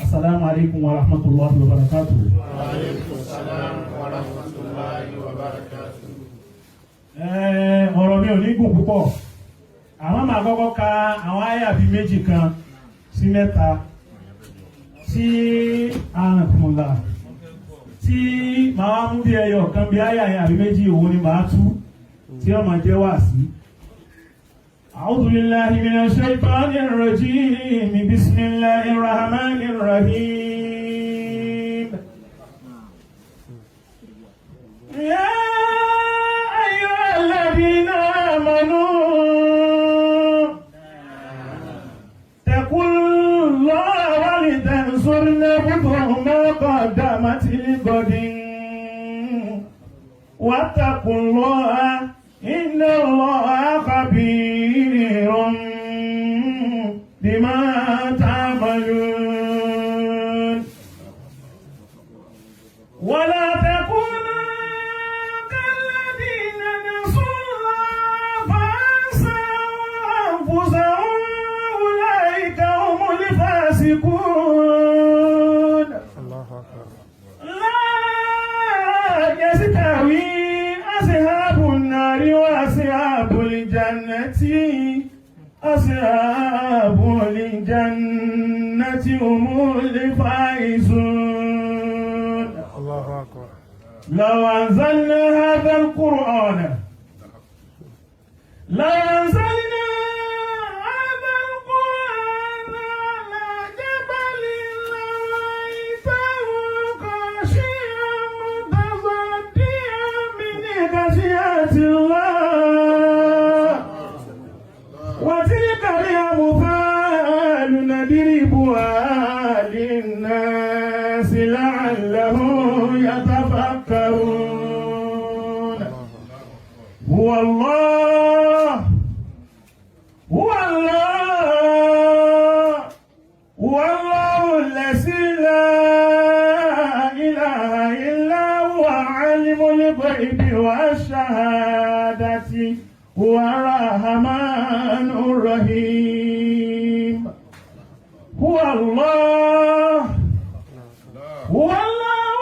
السلام عليكم ورحمة الله وبركاته. وعليكم السلام ورحمة الله وبركاته. Ọ̀rọ̀ mi ò ní gùn púpọ̀, àwọn máa kọ́kọ́ ka àwọn àyà bíi méjì kan sí mẹ́ta tí àrùnkùnlà tí màá wá mú bí ẹyọ kan bí àyà yẹn àbí méjì, òun ni màá tú tí ó máa jẹ́ wáàsí. أعوذ بالله من الشيطان الرجيم. بسم الله الرحمن الرحيم. يا أيها الذين آمنوا اتقوا الله ولتنظر نفس ما قدمت لغد واتقوا الله إن الله خبير بما تعملون. ولا تكونوا كالذين نسوا الله فأنساهم أنفسهم، أولئك هم الفاسقون. الله أكبر. لا يستوي أصحاب النار وأصحاب الجنة، أصحاب الجنة هم الفائزون. الله أكبر. لو أنزلنا هذا القرآن، لو أنزلنا هذا القرآن على جبل لرأيته خاشعا متصدعا من خشية الله. وتلك الأمثال نضربها للناس لعلهم يتفكرون. هو الله، هو الله، هو الله الذي لا إله إلا هو، عالم الغيب والشهادة، هو الرحمن الرحيم. هو الله، هو الله،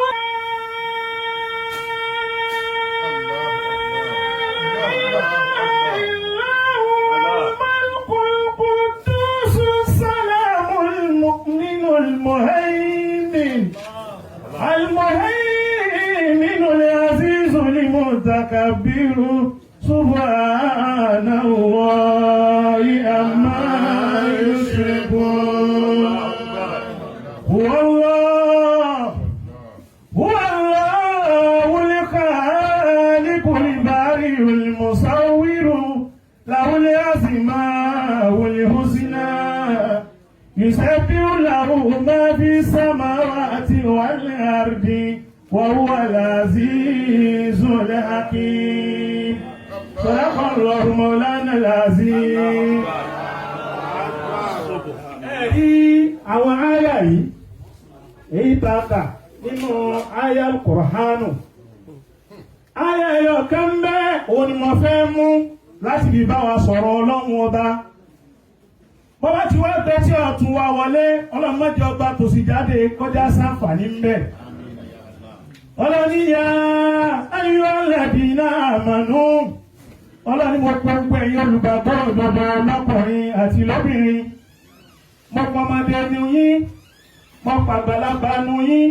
لا إله إلا هو، الملك القدوس السلام المؤمن المهيمن، المهيمن العزيز المتكبر. سبحان الله عما يشركون. هو الله، هو الله الخالق البارئ المصور، له الأسماء الحسنى، يسبح له ما في السماوات والأرض وهو العزيز الحكيم. صدق الله مولانا العظيم. Ẹ̀rí àwọn àyà yìí, èyí tá a kà nínú àyà Kùránù, àyà ẹyọ kan bẹ́ẹ̀, òun ni mo fẹ́ mú láti fi bá wa sọ̀rọ̀ Ọlọ́run Ọba. Bọ́bá tí wá gbé tí ọ̀tún wa wọlé, Ọlọ́run má jẹ́ ọba tòsí jáde kọjá sáǹfààní ń bẹ̀. Ọlọ́ni يا أيها الذين آمنوا, Ọlọ́ni mo pẹ́ ẹ̀yin olùgbàgbọ́ òdodo lọ́kùnrin àti lóbìnrin, mo pọmọdé nu yín, mo pàgbàlagbà nu yín,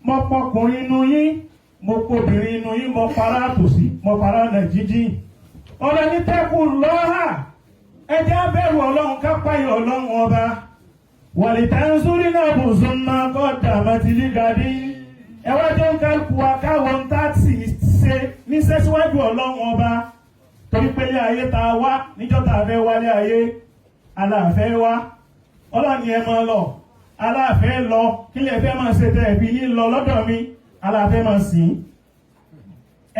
mo pọkùnrin nu yín, mo pobìnrin nu yín, mo para tòsí, mo para ọ̀nà jíjìn. Ọlọ́ni اتقوا الله, ẹ jẹ́ á bẹ̀rù Ọlọ́run, ká páyọ̀ Ọlọ́run Ọba. ولتنظر نفس ما قدمت لغد, ẹ wá jẹ́ ń kálukú wa káwọn tá sì ṣe níṣẹ́ síwájú Ọlọ́run Ọba, torí pé ilé ayé tá a wá, níjọ́ tá a fẹ́ wálé ayé, aláàfẹ́ wá, Ọlọ́run ni ẹ máa lọ. Aláàfẹ́ lọ, kí lè fẹ́ máa ṣe tẹ́ ẹ̀bí ní lọ lọ́dọ̀ mi? Aláàfẹ́ máa sìn.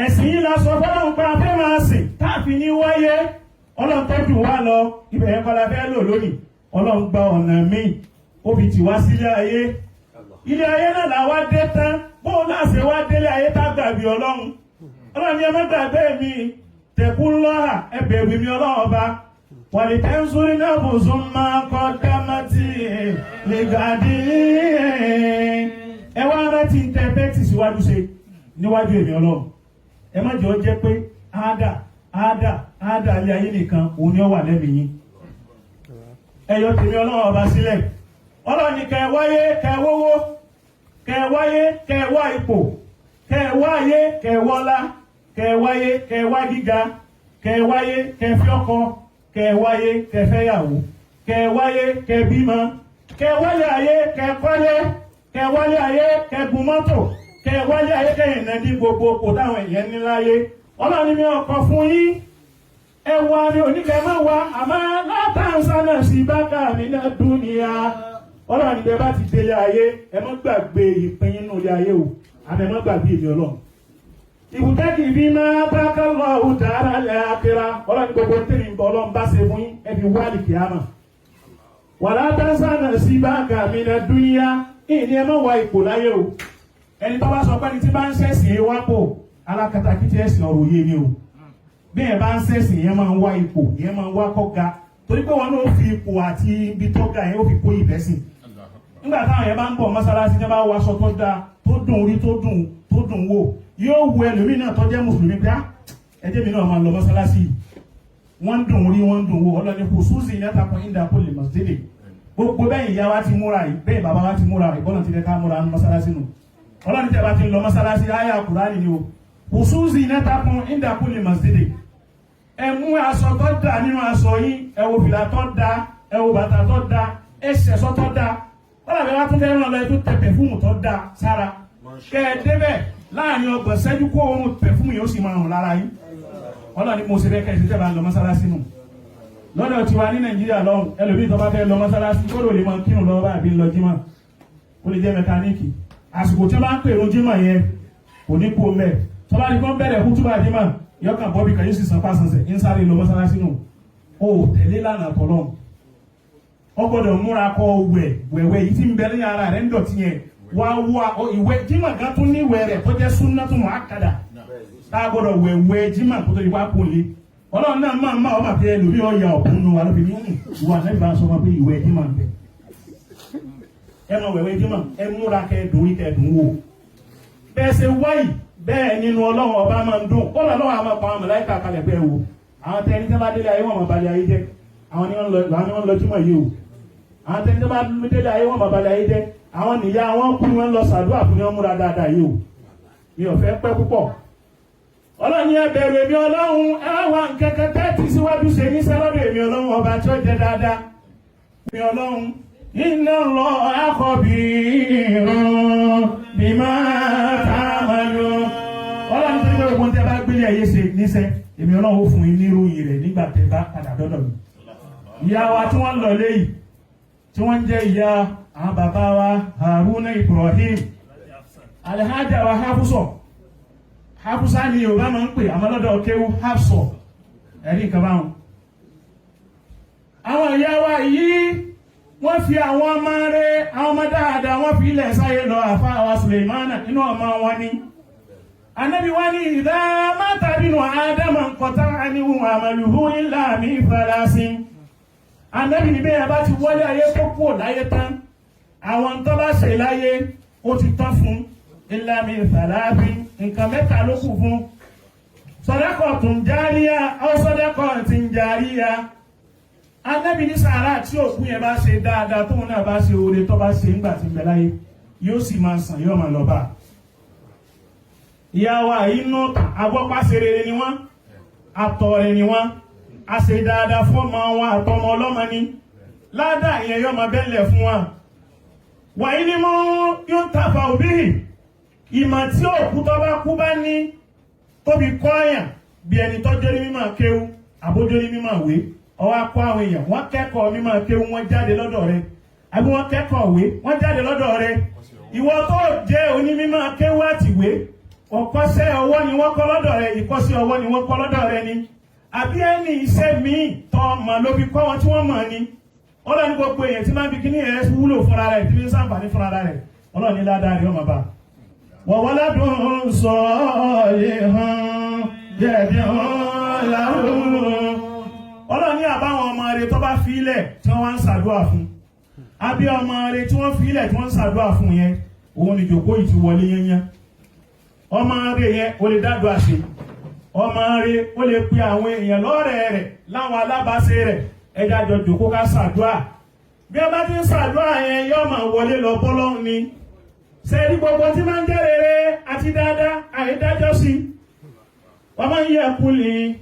Ẹ̀sìn yìí la sọ fọlọ́run pé a fẹ́ máa sìn táàfin ní wáyé. Ọlọ́run tọ́jú wa lọ, ibẹ̀ yẹn kọ́ la fẹ́ lò lónìí. Ọlọ́run gba ọ̀nà míì, ó fi tì wá sílé ayé. Ilé ayé náà là wá dé tán. Bóun náà ṣe wá délé ayé tá gbàgbé Ọlọ́run? Ọlọ́run ni ẹ má gbàgbé mi. اتقوا الله, ẹ bẹ̀rù mi Ọlọ́run Ọba. ولتنظر نفس ما قدمت. Lìgàdí ẹ wá rántí tẹ bẹ́ẹ̀tì síwájú ṣe níwájú èmi Ọlọ́run. Ẹ má jẹ́ ó jẹ́ pé áádà áádà áádà ilé ayé nìkan òun ni ó wà lẹ́mìí yín. Ẹ yọ tèmi Ọlọ́run ọba sílẹ̀. Ọlọ́run ní kẹ wáyé kẹ wówó, kẹ wáyé kẹ wá ipò, kẹ wáyé kẹ wọ́lá, kẹ wáyé kẹ wá gíga, kẹ wáyé kẹ fi ọkọ, kẹ wáyé kẹ fẹ́yàwó, kẹ wáyé kẹ bímọ, kẹ wáyé ayé kẹ kọ́lé, kẹ wáyé ayé kẹ gun mọ́tò, kẹ wáyé ayé kẹ ìnà ní gbogbo kò táwọn èèyàn ní láyé. Ọlọ́run ní mi ọkọ̀ fún yín. Ẹ wá mi oníkẹ́ má wá, àmọ́ látàǹsá náà sí bákà mi náà dúnìyà. Ọlọ́run ní bẹ́ẹ̀ bá ti délé ayé, ẹ má gbàgbé ìpín inú ilé ayé o, àmọ́ ẹ má gbàgbé èmi Ọlọ́run. Ìbùtẹ́kì bí máa bá kálọ̀ ọ̀hún lẹ́ àkírá. Ọlọ́run ní gbogbo tèmi ń bọ̀ Ọlọ́run bá ṣe fún yín, ẹ fi wá àlìkìyámà. Wàlá tàǹsá náà sí bákà mi náà dúnìyà. Ìní ẹ má wá ipò láyé o. Ẹni tó bá sọ pé ẹni tí bá ń ṣẹ̀sìn yẹn wá pò, alákatakítí ẹ̀sìn ọ̀rọ̀ yé ni o. Bí ẹ bá ń ṣẹ̀sìn yẹn máa ń wá ipò, yẹn máa ń wá kọ́ ga, torí pé wọn náà fi ipò àti ibi tó ga yẹn ó fi kó ìbẹ́sìn. Nígbà táwọn yẹn bá ń bọ̀ mọ́sálásí, tí wọ́n bá wọ aṣọ tó dáa, tó dùn rí, tó dùn wò, yóò wu ẹlòmíì náà tó jẹ́ mùsùlùmí pé ẹ jẹ́ mi náà máa lọ mọ́sálásí yìí. Wọ́n ń dùn rí, wọ́n ń dùn wò. Ọlọ́ni kò sùúrù ní àtàkùn ìdá kó lè mọ̀sídìí. Gbogbo bẹ́ẹ̀ ìyá wa ti múra yìí, bẹ́ẹ̀ bàbá wa ti múra yìí, bọ́lá ti fẹ́ ká múra mọ́sálásí nù. Ọlọ́ni tẹ́ bá ti lọ mọ́sálásí, àyà Kùránì ni o. Kò sùúrù ní àtàkùn ìdá kó lè mọ̀sídìí. Ẹ mú aṣọ tó dà nínú aṣọ yín, ẹ wo fìlà tó da, ẹ wo bàtà tó da, ẹ ṣẹ̀ṣọ́ tó da. Wọ́n làbẹ́ wá tún fẹ́ ràn lọ, ẹ tún tẹ pẹ̀fúmù tó da sára. Kẹ́ ẹ débẹ̀ láàrin 30 ṣẹ́jú, kó oorun pẹ̀fúmù yóò sì máa rùn lára yín. Ọlọ́run ni mo ṣe fẹ́ kẹ́ ẹ ṣe tẹ́ bá ń lọ mọ́sálásí nù. Lọ́dọ̀ tiwa ní Nàìjíríà lọ́hùn, ẹlòmíì tó bá fẹ́ lọ mọ́sálásí, kó lè máa kírun lọ́wọ́ bá àbí lọ jímọ̀, ó lè jẹ́ mẹkáníìkì. Àsìkò tí wọ́n bá ń pèrò jímọ̀ yẹn, kò ní kú mẹ́. Tó bá ní kó ń bẹ̀rẹ̀ kútúbà jímọ̀, yọkàn bọ́bí kan yóò sì san pásánṣẹ̀ ń sáré lọ mọ́sálásí nù. Ó tẹ̀lé lánàá tọ́lọ́hùn. Ó gbọ́dọ̀ múra kọ wẹ̀ wẹ̀wẹ̀ yìí tí ń bẹ ní ara rẹ̀ ń dọ̀tí yẹn, wá wá ìwẹ̀ jímọ̀ gan tún ní ìwẹ̀ rẹ̀ tó jẹ́ súnná tó muakkada, tá a gbọ́dọ̀ wẹ̀wẹ̀ jímọ̀ kó tó di wá kó lé. Ọlọ́run náà máa máa ọmọ àti ẹlòmíì ọ̀yà ọ̀bùn nu wa lóbi ní ìwà náà bá sọ wọn pé ìwẹ̀ jímọ̀ ń bẹ. Ẹ máa wẹ̀wẹ̀ jímọ̀, ẹ múra kẹ dùn rí, kẹ dùn wò. Bẹ́ẹ̀ ṣe wáyì bẹ́ẹ̀ nínú Ọlọ́run ọba máa ń dùn. Kọ́lá lọ́wọ́ àwọn ọmọ màláíkà kalẹ̀ pé ẹ wò àwọn tẹ́ni tẹ́ bá délé ayé, wọn máa balẹ̀ ayé jẹ́. Àwọn ni wọ́n lọ jímọ̀ yìí o. Àwọn tẹ́ni tẹ́ bá délé ayé, wọn máa balẹ̀ ayé jẹ́. Àwọn nìyá wọn kú ni wọ́n lọ sàdúrà fún ni wọ́n múra dáadáa yìí o. Mi ò fẹ́ pẹ́ púpọ̀. Ọlọ́run ní ẹ bẹ̀rù èmi Ọlọ́run. Ẹ wá nkẹ́kẹ́ tẹ́tí síwájú ṣe ní sẹ́lọ́dọ̀ èmi Ọlọ́run ọba tí ó jẹ́ dáadáa. Èmi Ọlọ́run, inna Allaha khabirun bima ta'malun. Ọlọ́run tó ní pé gbogbo tẹ́ bá gbélé ayé ṣe níṣẹ́, èmi Ọlọ́run ó fún yín níròyìn rẹ̀ nígbà tẹ́ bá padà dọ́dọ̀ mi. Ìyá wa tí wọ́n lọ léyìí, tí wọ́n ń jẹ́ ìyá àwọn bàbá wa Haruna Ibrahim, Alhaja wa Hafusọ, Hafusa ni Yorùbá máa ń pè, àmọ́ lọ́dọ̀ kéwú Hafsọ, ẹ̀rí nǹkan báwọn. Àwọn ìyá wa yìí, wọ́n fi àwọn ọmọ rẹ̀, àwọn ọmọ dáadáa, wọ́n fi ilẹ̀ sáyé lọ. Àfa wa Suleimana inú ọmọ wọn ni. Anabi wa ni idha mata binu Ádámà inqata'a anhu amaluhu illa min thalathin. Anabi ní bẹ́ẹ̀ bá ti wọlé ayé tó kú láyé tán, àwọn tó bá ṣe láyé ó ti tán fún. Illa min thalathin, nǹkan mẹ́ta ló kù fún: sadaqatun jariya aw sadaqatin jariya. Anabi ní sàárà tí òkú yẹn bá ṣe dáadáa, tóun náà bá ṣe oore tó bá ṣe ńgbà tí ń bẹ láyé, yóò sì máa sàn, yóò máa lọ bá a. Ìyá wa inú agbọ́pàṣẹ rere ni wọ́n, àtọ̀rẹ̀ ni wọ́n, a ṣe dáadáa fọ́mọ wọn àtọmọ ọlọ́mọ ni. Ládàá ìyẹn yóò máa bẹ́lẹ̀ fún wa. Wàyí ni mo yóò tàfà òbí ìmọ̀ tí òkú tó bá kú bá ní tóbi kọ́ àyàn, bí ẹni tọ́jú ní mímọ̀ kéwú, àbójú ní mímọ̀ wé, ọwọ́ akọ àwọn èèyàn, wọ́n kẹ́kọ̀ọ́ mímọ̀ kéwú, wọ́n jáde lọ́dọ̀ rẹ̀, àbí wọ́n kẹ́kọ̀ọ́ wé, wọ́n jáde lọ́dọ̀ rẹ̀. Ìwọ tó jẹ́ onímímọ̀ kéwú àtìwé, ọ̀kọ́ṣẹ́ ọwọ́ ni wọ́n kọ́ lọ́dọ̀ rẹ̀, ìkọ́ṣẹ́ ọwọ́ ni wọ́n kọ́ lọ́dọ̀ rẹ̀ ni, àbí ẹni iṣẹ́ míì tọ́ mọ̀ ló fi kọ́ wọn tí wọ́n mọ̀ ni. Ọlọ́run ní gbogbo èèyàn tí máa ń fi kíní ẹ̀ wúlò fúnra rẹ̀, tí fi ń sàǹfààní fúnra rẹ̀, Ọlọ́run ní ládàá rẹ̀ ọmọ bá. Wa waladun salihun yad'u lahu. Ọlọ́run ní àbáwọn ọmọ rẹ̀ tó bá fi ilẹ̀ tí wọ́n wá ń ṣàdúrà fún. Abẹ́ ọmọ rẹ̀ tí wọ́n fi ilẹ̀ tí wọ́n ń ṣàdúrà fún yẹn, òun ni ìjòkó yìí ti wọlé yẹnyẹn. Ọmọ rẹ̀ yẹn ó lè dádúrà ṣe, ọmọ rẹ̀ ó lè pe àwọn èèyàn lọ́rẹ̀ẹ́ rẹ̀ láwọn alábàáṣe rẹ̀, ẹja jọ jòkó ká ṣàdúrà. Bí a bá ti ń ṣàdúrà yẹn, yóò máa wọlé lọ bọ́lọ́ ni. Sẹ́ẹ̀rí gbogbo tí máa ń jẹ́ rere àti dáadáa, àìdájọ́ sí. Wọ́n máa ń yẹ kúlì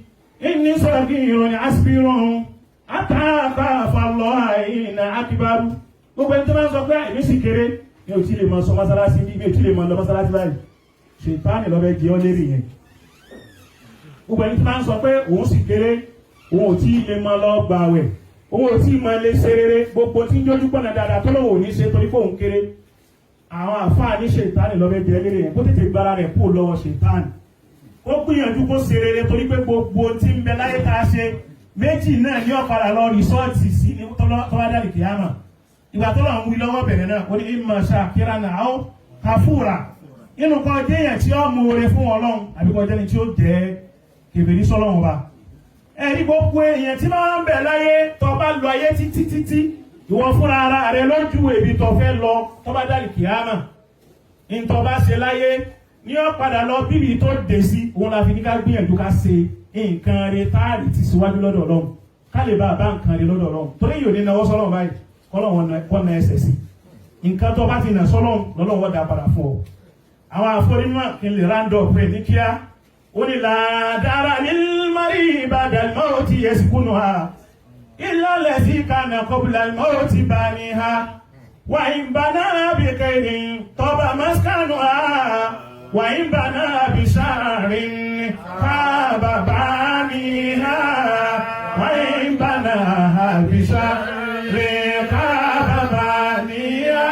ní sọ̀rọ̀ kí ìròyìn aspirun àtàkà àfàlọ́ àìnà akíbarú. Gbogbo ẹni tó máa ń sọ pé èmi sì kéré, mi ò tí lè mọ sọ mọ́sálásí, mi ò tí lè mọ lọ mọ́sálásí báyìí, ṣètánì lọ́bẹ̀ jẹ́ ọ́ lérè yẹn. Gbogbo ẹni tó máa ń sọ pé òun sì kéré, òun ò tí lè mọ lọ gbààwẹ̀, òun ò tí mọ lè ṣe rere, gbogbo tí ń jójú pọ̀nà dáadáa tó lóun ò ní ṣe torí pé òun kéré, àwọn àfáà ní ṣètánì lọ́bẹ̀ jẹ́ lérè yẹn. Kó tètè gbára rẹ̀ kúrò lọ́wọ́ ṣètánì, ó gbìyànjú kó ṣe rere, torí pé gbogbo tí ń bẹ láyé tá a ṣe, méjì náà ní ọ̀padà lọ rìsọ́ọ̀tì sí ní tọ́wádàlì kìámà. Ìgbà tó lọ ń wí lọ́wọ́ bẹ̀rẹ̀ náà, ó ní ìmọ̀ ṣàkíra náà ó kàfúrà inú kan jẹ́yàn tí ó mú oore fún Ọlọ́run, àbí kan jẹ́ni tí ó jẹ́ kèfèrí sọ́lọ́run wa. Ẹ̀rí gbogbo èèyàn tí máa ń bẹ láyé, tó bá lọ ayé títí títí, ìwọ fúnra ara rẹ lójú èbí tó fẹ́ lọ tọ́wádàlì kìámà. Ìtọ́ bá ṣe láyé ní ó padà lọ bíbí tó dé sí. Òun la fi ní ká gbìyànjú ká ṣe nǹkan rẹ táàrí ti síwájú lọ́dọ̀ Ọlọ́run, ká lè bá a bá nǹkan rẹ lọ́dọ̀ Ọlọ́run, torí yóò ní náwó sọ́lọ́run báyìí, kọ́lọ́run kọ́ na ẹsẹ̀ sí nǹkan tó bá ti nà sọ́lọ́run, lọ́lọ́run dá padà fún ọ. Àwọn àforímọ̀ kí n lè round up rẹ̀ ní kíá. Ó ní làdára nílmárì ìbàdàn mọ́ ti yẹ síkúnú ha ìlàlẹ̀ sí kànà kọ́bùlà mọ́ ti bá ní ha wàyí bá náà bí kẹrin tọ́ba maskanu ha wàyí bá náà bí sáàrin káàbà bá ní ha wàyí bá náà bí sáàrin káàbà bá ní ha.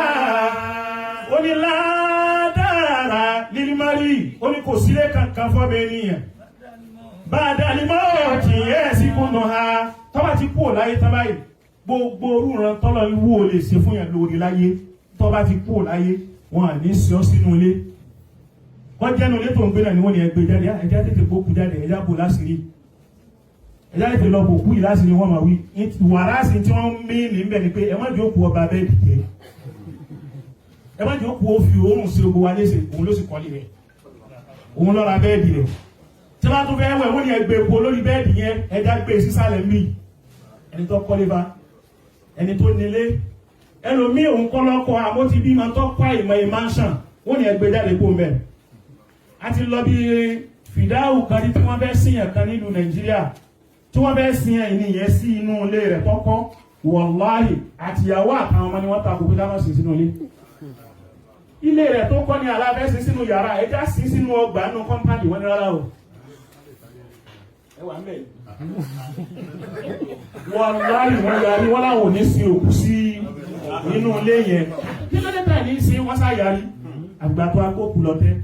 Ó ní ládàrá lílímárì, ó ní kò sílé kankan fọ́mọ ènìyàn bàdàlímọ́ tí ẹ̀ sí kúnnà ha tọ́ba ti kú láyé tán báyìí, gbogbo orúran tọ́lọ̀ wú o lè ṣe fún yàn lórí láyé, tọ́ba ti kú láyé, wọn à ní sí ọ sínú ilé. Wọ́n jẹ́nu ilé tó ń gbé náà ni wọ́n ní ẹgbẹ́ jáde, ẹjá tètè gbókù jáde, ẹjá bò láṣìírí, ẹjá tètè lọ bò kú yìí láṣìírí. Wọ́n máa wí wàrà sí tí wọ́n mí níbẹ̀ ni pé ẹ má jẹ́ òkú ọba bẹ́ẹ̀ dìde, ẹ má jẹ́ òkú ó fi òórùn sí gbogbo wa léṣe. Òun ló sì kọ́lé rẹ̀, òun lọ́ra bẹ́ẹ̀dì rẹ̀. Tí wọ́n tún fẹ́ wẹ̀, wọ́n ní ẹgbẹ́ epo lórí bẹ́ẹ̀dì yẹn, ẹja gbé sísàlẹ̀ míì. Ẹni tó kọ́lé bá ẹni tó nílé, ẹlòmíì òun kọ́ lọ́kọ́, àmọ́ ti bí máa tọ́ kọ́ àìmọ̀ ìmáṣàn, wọ́n ní ẹgbẹ́ jáde kó mẹ́. A ti lọ bí fìdáhù kan tí wọ́n fẹ́ sìn yàn kan nílùú Nàìjíríà, tí wọ́n fẹ́ sin ẹni yẹn sí inú ilé rẹ̀ tọ́kọ́. Wọ̀láhì, àtìyàwó àtàwọn ọmọ ni wọ́n takò pé ká má sìn sínú ilé. Ilé rẹ̀ tó kọ́ ní aláfẹ́ sí sínú yàrá, ẹja sí sínú ọgbà nínú compound. Wọ́n ní rárá o, ẹ wà ń bẹ̀. Wàláhì, wọ́n yarí, wọ́n láwọn ò ní sin òkú sí inú ilé yẹn. Kí ló dé tà ní sin? Wọ́n sá yarí. Àgbà tó akókù lọ tẹ́,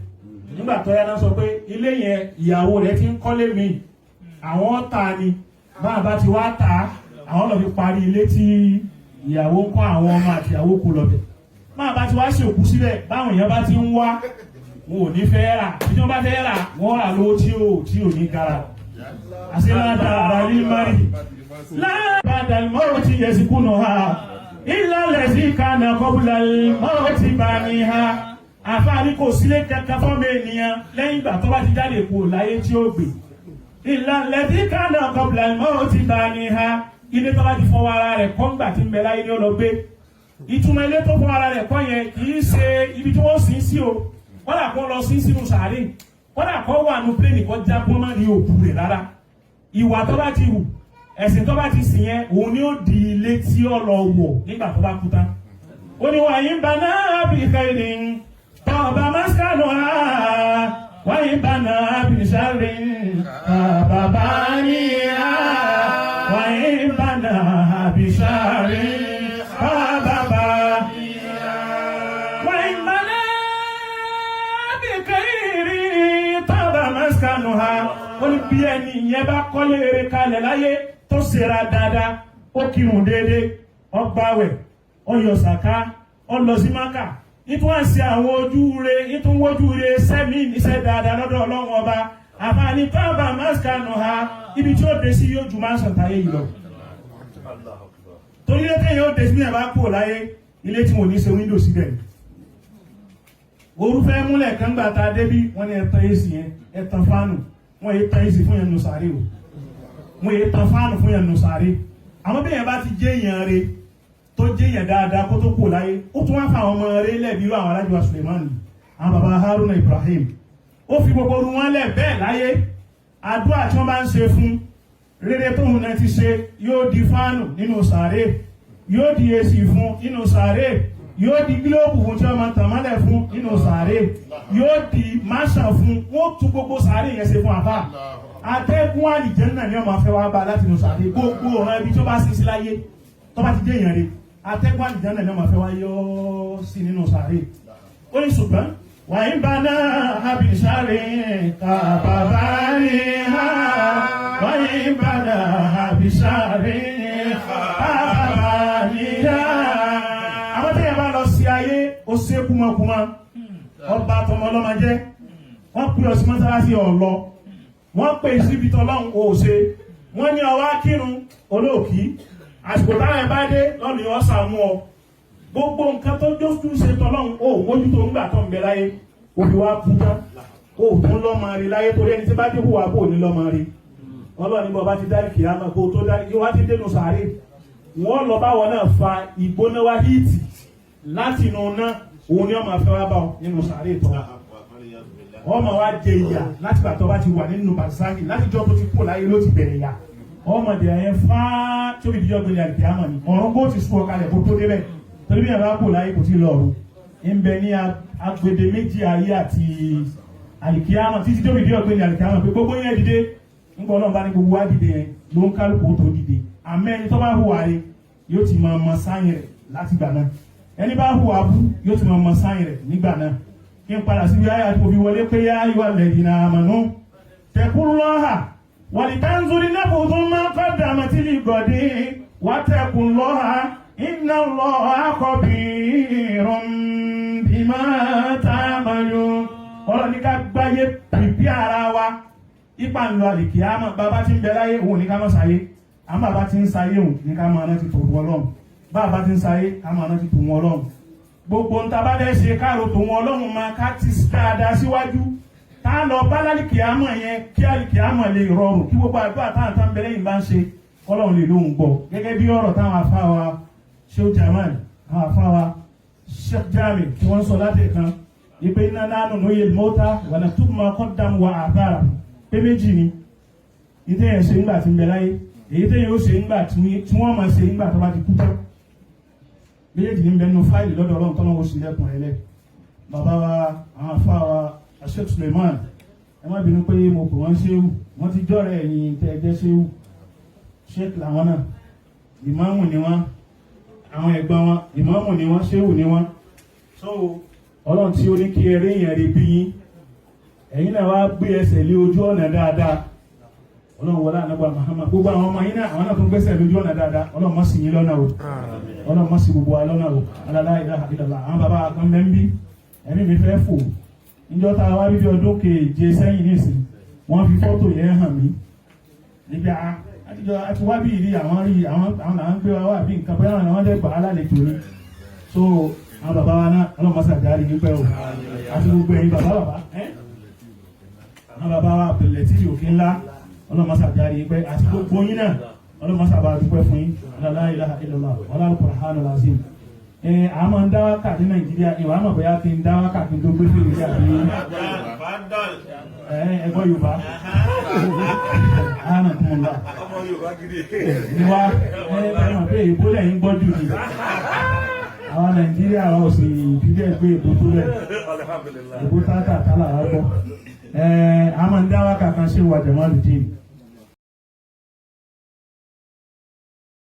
nígbà tó yára sọ pé ilé yẹn, ìyàwó rẹ̀ ti ń kọ́lé mi, àwọn ta ni báà bá ti wá ta, àwọn lọ fi parí ilé tí ìyàwó ń kọ́, àwọn ọmọ àti ìyàwó kú lọ bẹ̀. Máa bá ti wá sí òkú síbẹ̀, báwọn èèyàn bá ti ń wá, wọn ò ní fẹ́ rà. Bí wọ́n bá fẹ́ rà, wọ́n rà lówó tí ò ní gara. Àṣìláta àràlí mari lábàdà mọ́rọ̀ tí yẹ sí kúnnà ha ìlàlẹ̀ sí kánà kọ́bùlà mọ́rọ̀ tí bá ní ha. Àfáàní kò sílé kankan fọ́mọ ènìyàn lẹ́yìn ìgbà tó bá ti jáde kú láyé tí ó gbé. Ìlàlẹ̀ sí kánà kọ́bùlà mọ́rọ̀ tí bá ní ha, ilé tó bá ti fọwọ́ ara rẹ̀ kọ́ngbà tí ń bẹ láyé ní ó lọ gbé. Ìtumọ̀ ilé tó fọwọ́ ara rẹ̀ kọ́ yẹn, kì í ṣe ibi tí wọ́n sin sí o. Kọ́dà kó lọ sí sínú sàárè, kọ́dà kó wà nù pléènì kó já, kó má ní òkú rẹ̀ rárá. Ìwà tó bá ti hù, ẹ̀sìn tó bá ti sìn yẹn, òun ni ó di ilé tí ó lọ wọ̀ nígbà tó bá kú tán. Ó ní wàyí ń ba náà bí kẹrin tọ́ba maskanu ha wàyí ń ba náà bí sáré bàbá ní ha wàyí ń ba náà bí sáré bàbá ní ha wàyí ń ba náà bí kẹrin tọ́ba maskanu ha. Ó ní bí ẹni ìyẹn bá kọ́lé eré kalẹ̀ láyé, tó ṣera dáadáa, ó kírun déédéé, ó gbàwẹ̀, ó yọ sàká, ó lọ sí Mákà, nítorí wọ́n ṣe àwọn ojú re, nítorí wọ́n ojú re sẹ́mi níṣẹ́ dáadáa lọ́dọ̀ Ọlọ́run Ọba. Àfààní tọ́ba maskanu ha, ibi tí ó dé sí yóò ju máa ń sọ̀tàyé yìí lọ. Torí ilé tẹ́yìn ó dé sí ẹ̀ bá kúrò láyé, ilé tí wọ́n ní ṣe window síbẹ̀ ni. Òru fẹ́ múlẹ̀ kan gbà tá a débí, wọ́n ní ẹ̀tàn AC yẹn, ẹ̀tàn fáànù. Wọ́n yé tan AC fún yẹn nù sàárè o, wọ́n yé tan fáànù fún yẹn nù sàárè. Àwọn bí yẹn bá ti jẹ́ èèyàn re, tó jẹ́ èèyàn dáadáa kó tó kúrò láyé, ó tún wá fa àwọn ọmọ rẹ̀ lẹ́bi, irú àwọn alájọ Suleiman, àwọn baba Haruna Ibrahim, ó fi gbogbo orun wọn lẹ̀ bẹ́ẹ̀ láyé. Àdúrà tí wọ́n bá ń ṣe fún rere tóun náà ti ṣe, yóò di fáànù nínú sàárè, yóò di AC fún nínú sàárè, yóò di gílóòbù fún tí wọ́n máa tàn mọ́lẹ̀ fún nínú sàárè, yóò di máṣà fún. Wọ́n tún gbogbo sàárè yẹn ṣe fún àbá. Atẹ́gùn àlìjẹ́nnà ni wọ́n máa fẹ́ wá bá láti inú sàárè. Gbogbo ọ̀ràn ibi tó bá sí sí láyé, tó bá ti dé èèyàn rẹ̀, atẹ́gùn àlìjẹ́nnà ni wọ́n máa fẹ́ wá yọ sí nínú sàárè. Ó ní ṣùgbọ́n wàyí bá náà àbísàrè kàbàbà ní ha, wàyí bá náà àbísàrè kàbàbà ní ha. Àwọn tẹ́yẹ̀ bá lọ sí ayé, ó ṣe kúmọkúmọ, ọba tọmọ ọlọ́mọ jẹ́. Wọ́n pè ọ sí mọ́sálásí, ọ̀lọ́. Wọ́n pè síbi tọ́lọ́hún, ó ṣe. Wọ́n ní ọwá kírun, olóòkí. Àsìkò táwọn ẹ̀ bá dé lọ́nà yọ sàmú ọ. Gbogbo nǹkan tó jókòó ṣe tọ́lọ́hún, ó mójútó ńgbà tó ń bẹ láyé, òbí wa kú tán, ó tún lọ́mọ rí láyé, torí ẹni tí bá dé hùwà kó ní lọ́mọ rí. Ọlọ́ọ̀ni bọ́ bá ti dárí kìámà, kó tó dárí yóò wá ti dénú sàárè, wọ́n lọ báwọn náà fa ìgbóná wá, heat láti inú náà, òun ni wọ́n máa fẹ́ wá bá ọ nínú sàárè tọ́. Wọ́n máa wá jẹ ìyà láti gbà tó bá ti wà nínú bàzáàgì, láti jọ́ tó ti kú láyé ló ti bẹ̀rẹ̀ ìyà. Ọmọdé yẹn fáá tóbi díjọ́ gbélé àlùkìyámà ni ọ̀run kó ti sún ọ kalẹ̀ kó tó débẹ̀, torí bí ẹ̀rọ kò láyé kò tí lọ ọ̀run ń bẹ ní agbede méjì ayé àti àlùkìyámà títí tóbi díjọ́ gbélé àlùkìyámà, pé gbogbo yẹn dìde. Ńgbọ́ Ọlọ́run bá ní gbogbo wa dìde yẹn, ló ń kálukú tó dìde. Àmọ́ ẹni tó bá hùwà rẹ̀, yóò ti máa mọ sáyìn rẹ̀ láti gbà náà. Ẹni bá hùwà bú, yóò ti máa mọ sáyìn rẹ̀ nígbà náà. Kí n padà síbi ayé àti òfin wọlé pé يا أيها الذين آمنوا اتقوا الله ولتنظر نفس ما قدمت لغد واتقوا الله إن الله خبير بما تعملون. Ọlọ́run ní ká gbáyé pìpì ara wa ipa ń lọ àlìkìyámà. Bàbá tí ń bẹ láyé, òun ní ká má sáyé. Àmọ́ bàbá tí ń sáyé, òun ní ká máa rántí tòun Ọlọ́run. Bàbá tí ń sáyé, ká máa rántí tòun Ọlọ́run. Gbogbo ń tabá dẹ́ ṣe káàrò tòun Ọlọ́run, máa ká ti dáadáa síwájú tá a lọ bá lálìkìyámà yẹn, kí àlìkìyámà lè rọrùn, kí gbogbo àdúrà táwọn tán bẹ lẹ́yìn bá ń ṣe, Ọlọ́run lè lóhùn gbọ́. Gẹ́gẹ́ bí ọ̀rọ̀ táwọn afáwa Sheikh Jamal, àwọn afáwa Sheikh Jami tí wọ́n sọ láti kan ìpè إنا نحن نحيي الموتى ونكتب ما قدموا وآثارهم, pé méjì ni ìtẹ̀yẹ̀ ṣe ńgbà tí ń bẹ láyé, èyí tẹ̀yẹ̀ ó ṣe ńgbà tí wọ́n máa ṣe ńgbà tó bá ti kú tán. Méjèèjì ní bẹ nínú fáìlì lọ́dọ̀ Ọlọ́run tọ́lọ́wọ́ sí lẹ́kùn rẹ̀ lẹ̀. Bàbá wa, àwọn afá wa Sheikh Suleiman, ẹ má bínú pé mo pè wọ́n ṣéwù, wọ́n ti jọ́rẹ̀ ẹ̀yìn tẹ́ ẹ jẹ́ ṣéwù. Sheikh làwọn náà, ìmáàmù ni wọ́n. Àwọn ẹ̀gbọ́n wọn, ìmáàmù ni wọ́n, ṣéwù ni wọ́n. So Ọlọ́run tí ó ní kí eré yẹn rí bí yín, ẹ̀yin náà wá gbé ẹsẹ̀ lé ojú ọ̀nà dáadáa. Ọlọ́run wọlé ànágbà Muhammad, gbogbo àwọn ọmọ yín náà, àwọn náà tún gbẹ́sẹ̀ lójú ọ̀nà dáadáa. Ọlọ́run má ṣì yín lọ́nà o, Ọlọ́run má ṣì gbogbo wa lọ́nà o. لا إله إلا الله. Àwọn bàbá kan bẹ́ ń bí, ẹ̀mí mi fẹ́ fò. Níjọ́ tá a wá bíbí ọdún keje sẹ́yìn nísìn, wọ́n fi fọ́tò yẹn hàn mí níbi a àtijọ́ àti wá bí ìrí àwọn rí àwọn àwọn là ń gbé wa wá bí nǹkan bóyá àwọn àwọn dẹ́gbà alálejò ni. So àwọn bàbá wa náà, Ọlọ́run mọ́sá jáde nípẹ́ o, àti gbogbo ẹ̀yin bàbá bàbá ẹ́, àwọn bàbá wa Abdulateef òkè ńlá, Ọlọ́run mọ́sá jáde nípẹ́, àti gbogbo yín náà, Ọlọ́run mọ́sá bá dúpẹ́ fún yín. لا إله إلا الله ولا القرآن العظيم. Ẹ a máa ń dá wákà ní Nàìjíríà, ìwà àmọ̀ bóyá kí n dá wákà kí n tó gbé fèrè sí àbí ẹgbọ́ Yorùbá àánà kún un lọ. Ọmọ Yorùbá gidi. Ni wá ẹ ẹ mọ̀ pé èbó lẹ́yìn gbọ́ jù ní àwọn Nàìjíríà, wa ò sì fi bẹ́ẹ̀ gbé èbó tó bẹ́ẹ̀. Alhamdulillah. Èbó tátà tálà wá gbọ́. Ẹ a máa ń dá wákà kan ṣe wà Jamaludin.